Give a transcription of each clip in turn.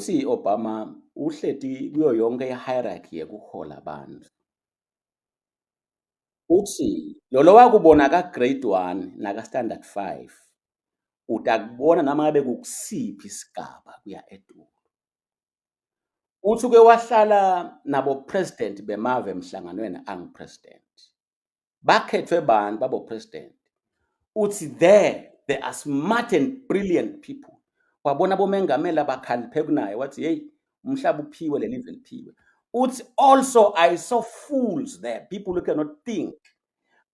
Uthi Obama uhleti kuyo yonke i-hierarchy yekuhola abantu. Uthi lolo wakubona ka-grade 1 naka-standard 5 utakubona noma ngabe kukusiphi isigaba kuya etulu. Uthi uke wahlala nabo president bemave emhlanganweni angu-president. Bakhethwe bani babo president? Uthi there they are smart and brilliant people. Wabona bomengameli abakhaliphe kunaye wathi hey umhlaba uphiwe leli live liphiwe. Uthi also I saw fools there, people who cannot think.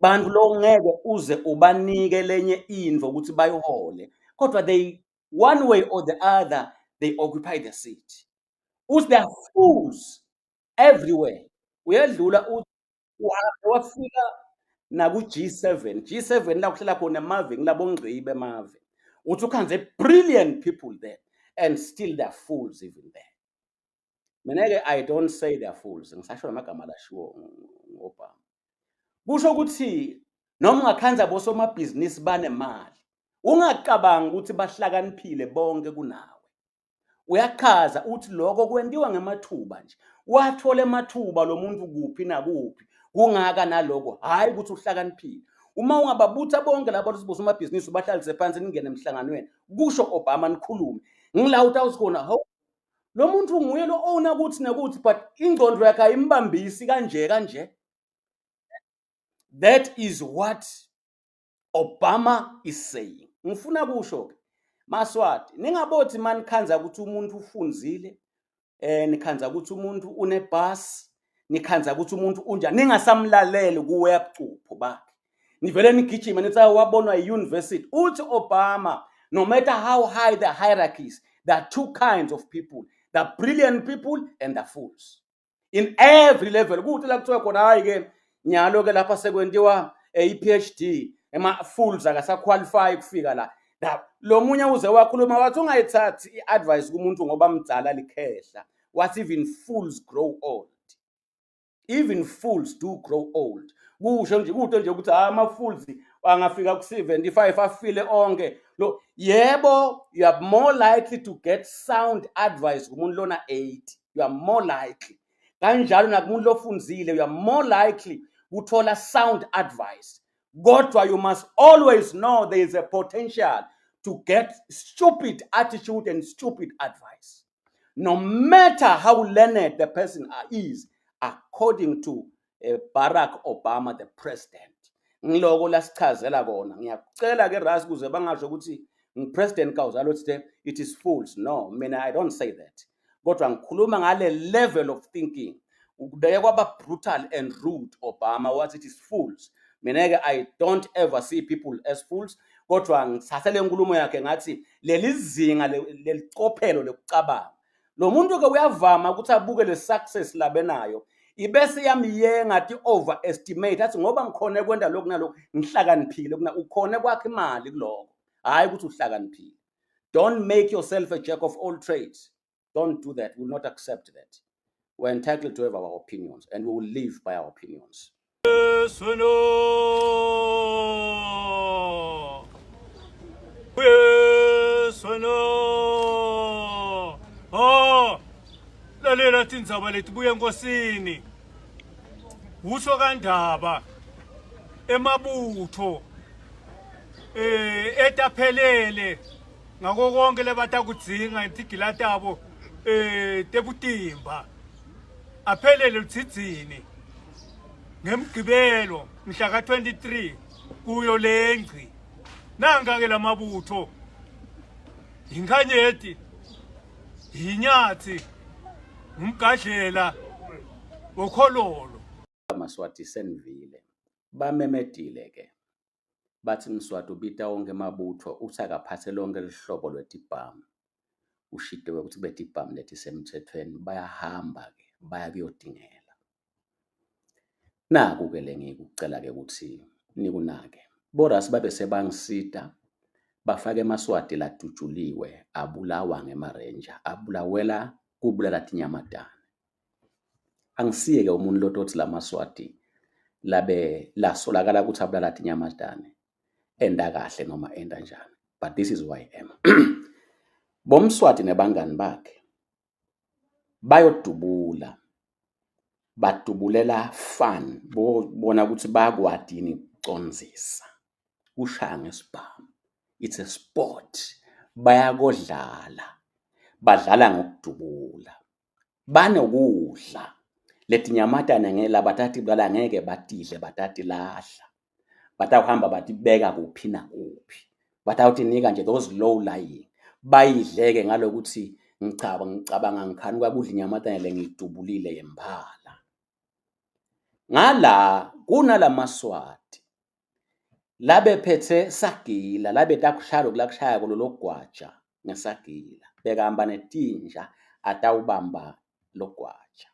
Bantu lo ngeke uze ubanike lenye intfo ukuthi bayihole kodwa they one way or the other they occupy the seat. Uthi there are fools everywhere. Uyedlula uthi uhambe wafika naku-G7 G7 la kuhlala khona emave ngilabo ngqibe emave uthi ukhanze brilliant people there and still there are fools even there. Mina-ke I don't say they are fools, ngisasho namagama lashiwo ngu-Obama. Kusho ukuthi noma ungakhanza bosomabhizinisi banemali, ungacabangi ukuthi bahlakaniphile bonke kunawe. Uyachaza uthi lokho kwentiwa ngemathuba nje. Wathola emathuba lo muntu kuphi nakuphi, kungaka naloko, hhayi ukuthi uhlakaniphile. Uma ungababutha bonke laba bosomabhizinisi ubahlalise phansi ningene emhlanganweni, kusho Obama nikhulume. Ngila utawuthi khona, hawu lo muntu nguye lo owner kuthi nakuthi but ingqondo yakhe ayimbambisi kanje kanje. That is what Obama is saying. Ngifuna kusho ke Maswati, ningabothi manikhanza ukuthi umuntu ufunzile, nikhanza ukuthi umuntu unebhasi, nikhanza ukuthi umuntu unjani, ningasamlaleli kuwe bucupho bakhe. Nivele nigijime nithi wabonwa yi-university. Uthi Obama, no matter how high the hierarchies, there are two kinds of people, the brilliant people and the fools. In every level, kuthi la kuthiwa khona hayi ke nyalo ke lapha sekwentiwa i-PhD, ema fools akasaqualify kufika la. Lo munye uze wakhuluma wathi ungayithathi i-advice kumuntu ngoba mdzala likhehla. Wathi even fools grow old. Even fools do grow old. Kusho nje kude nje ukuthi ama fools angafika ku-75 afile onke. Lo yebo, you are more likely to get sound advice kumuntu lona 80. You are more likely. Kanjalo nakumuntu lofunzile, you are more likely kuthola sound advice. Kodwa you must always know there is a potential to get stupid attitude and stupid advice. No matter how learned the person is, according to Barack Obama, the president. Ngiloko lasichazela kona. Ngiyacela ke Ras kuze bangasho ukuthi ngipresident Kawuzalo uthi it is fools. No, mina I don't say that. Kodwa ngikhuluma ngale level of thinking. Ukubeke kwaba brutal and rude Obama wathi it is fools. Mina ke I don't ever see people as fools. Kodwa ngithathe le nkulumo yakhe ngathi leli zinga lelicophelo lokucabanga. Lo muntu ke uyavama ukuthi abuke le success labenayo ibese yamyenga athi overestimate athi ngoba ngikhona kwenda lokhu nalokhu ngihlakaniphile kuna ukhona kwakhe imali kuloko, hayi ukuthi uhlakaniphile. Don't make yourself a jack of all trades. Don't do that. We will not accept that. We're entitled to have our opinions and we will live by our opinions. Oh, lalela tindzaba letibuya enkosini. Usho kandaba emabutho etaphelele ngako konke lebatakudzinga tigila tabo tebutimba aphelele ludzidzini ngemgqibelo mhla ka-23 kuyo lengci. Nanka ke lamabutho yinkanyeti, yinyathi, umgadlela wokhololo. Maswati senivile bamemedile ke bathi Mswati ubita wonke emabutho uthi akaphathe lonke lihlobo lwetibhamu. Ushitiwe ukuthi kube tibhamu letisemthethweni, bayahamba ke baya kuyodingela. Naku ke lengikucela ke ukuthi nikunake. Borasi babe sebangisita bafake emaswati ladutshuliwe abulawa ngemarenja abulawela kubulala tinyamatane. Angisiye ke umuntu lotothi lamaswati labe lasolakala ukuthi abulala tinyamatane enda kahle noma enda njani, but this is who I am. Bomswati nebangani bakhe Bayodubula, badubulela fun, bobona ukuthi bayakwati yini ukucondzisa. Kushaya ngesibhamu, it's a sport. Bayakodlala, badlala ngokudubula. Banokudla letinyamatane ngela batatibulala ngeke batidle batatilahla. Batawuhamba batibeka kuphi nakuphi. Batawutinika nje those low lying. Bayidleke ngalokuthi ngicabanga ngicabanga ngikhanuka kudla inyamatane lengiyidubulile yemphala. Ngala kunalamaswati labephethe sagila labetakushaya loku lakushayako lologwaja ngesagila bekahamba netinja atawubamba logwaja.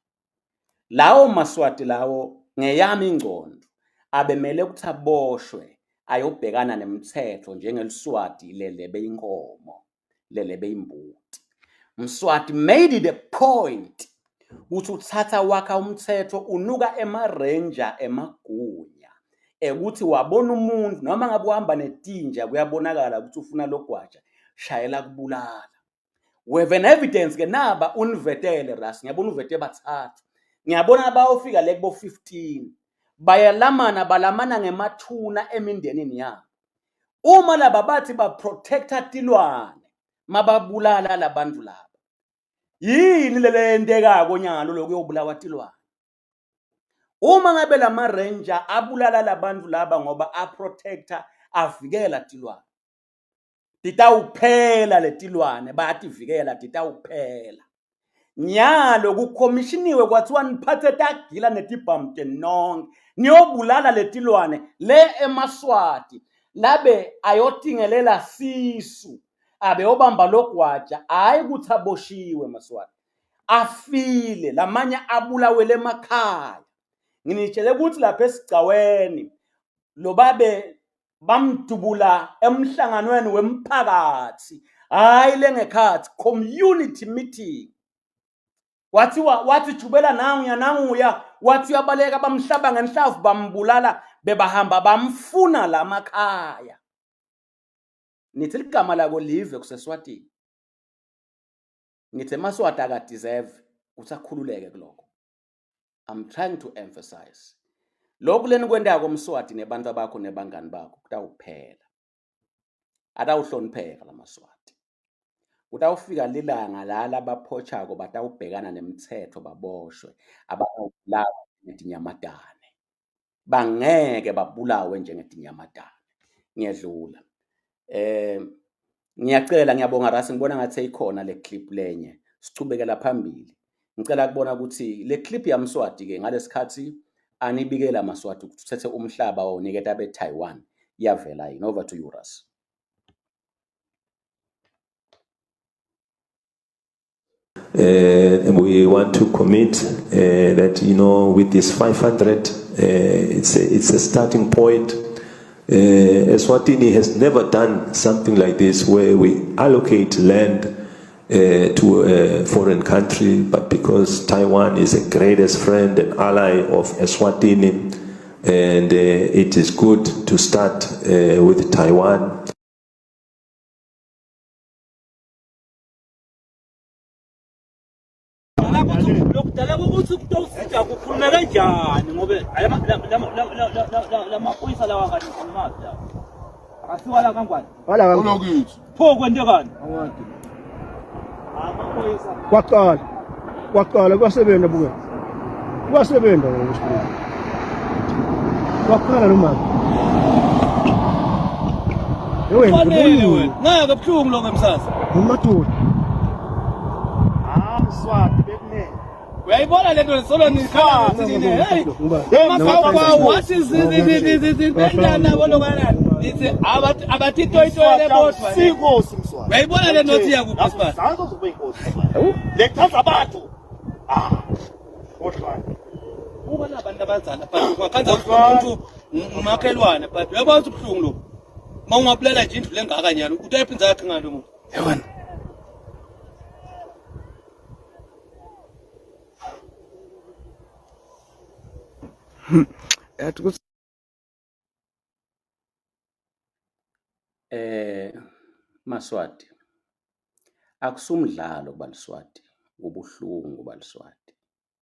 Lawo maSwati lawo ngeyami ingcondvo abemele ukuthi aboshwe ayobhekana nemthetho njengeliswati lelebe inkomo lelebe imbuti. Mswati made it a point ukuthi uthatha wakha umthetho unuka ema-ranger emagunya ekuthi wabona umuntu noma ngabe uhamba netinja kuyabonakala ukuthi ufuna logwaja shayela kubulala. We have an evidence ke naba univetele ras ngiyabona uvete bathathu ngiyabona bayofika le kubo 15 bayalamana balamana ngemathuna emindenini yabo uma laba bathi ba protecta tilwane mababulala labantu laba yini leleyенtekako nyalo lokuyobulawa tilwane uma ngabe lama ranger abulala labantu laba ngoba a protector avikela tilwane titawuphela letilwane bayativikela titawuphela nyalo kukhomishiniwe kwathiwa niphathe tagila netibhamu tenonke niyobulala letilwane le emaswati labe ayotingelela sisu abeyobamba logwaja hhayi ukuthi aboshiwe maswati afile lamanye abulawele emakhaya nginitshele ukuthi lapha esigcaweni lo babe bamdubula emhlanganweni wemphakathi hayi lengekhathi community meeting wathiwa wathi jubela nanguya nanguya wathi uyabaleka bamhlaba ngenhlavu bambulala bebahamba bamfuna la makhaya nithi ligama lako live kuseswatini ngithi emaswati akadeserve ukuthi akhululeke kuloko I'm trying to emphasize lokhu lenikwentako mswati nebantu abakho nebangani bakho kutawuphela atawuhlonipheka lamaswati kutawufika lilanga la labaphoshako batawubhekana nemthetho baboshwe abangabulawa ngetinyamatane bangeke babulawe njengetinyamatane ngiyedlula eh ngiyacela ngiyabonga Rasi ngibona ngathi seyikhona le clip lenye sichubekela phambili ngicela kubona ukuthi le clip yamswati ke ngalesikhathi anibikela maswati ukuthi uthethe umhlaba wawuniketa abe-Taiwan iyavela yini over to you Ras We want to commit that, you know, with this 500, it's, a, it's a starting point. Eswatini has never done something like this where we allocate land to a foreign country, but because Taiwan is a greatest friend and ally of Eswatini, and it is good to start with Taiwan. Lokudala ukuthi kutowusida kukhulume kanjani ngoba lamaphoyisa lawa kade ngikhulumazi lawa akasiwa la kangwane Wala kangwane. Pho kwentekani? Kwaqala. Kwaqala kwasebenza buke. Kwasebenza ngokusikhulu. Kwaqala lo mama. Wena Kufanele wena. Ngeke buhlungu lokho emsasa. Umadoda. Ah Mswati bekunene. Uyayibona lento solo nikhala ngathi nini hey masawukwawo wathi zinendana bolokana nithi abathi toyitoyele bodwa Sinkosi Mswati. Uyayibona le nothi yakuphi sibani? Zange uzobe inkosi Mswati. Le chaza abantu. Ah. Kodwa Buka labantu abazala but kwakhanza umuntu umakhelwane but uyabona ukuthi ubuhlungu lo. Uma ungabulela nje indlu lengaka nyalo utayiphinza yakhe ngalo muntu. Yabona. Yathi ukuthi Eh Maswati akusumdlalo kuba liswati. Kubuhlungu baliswati.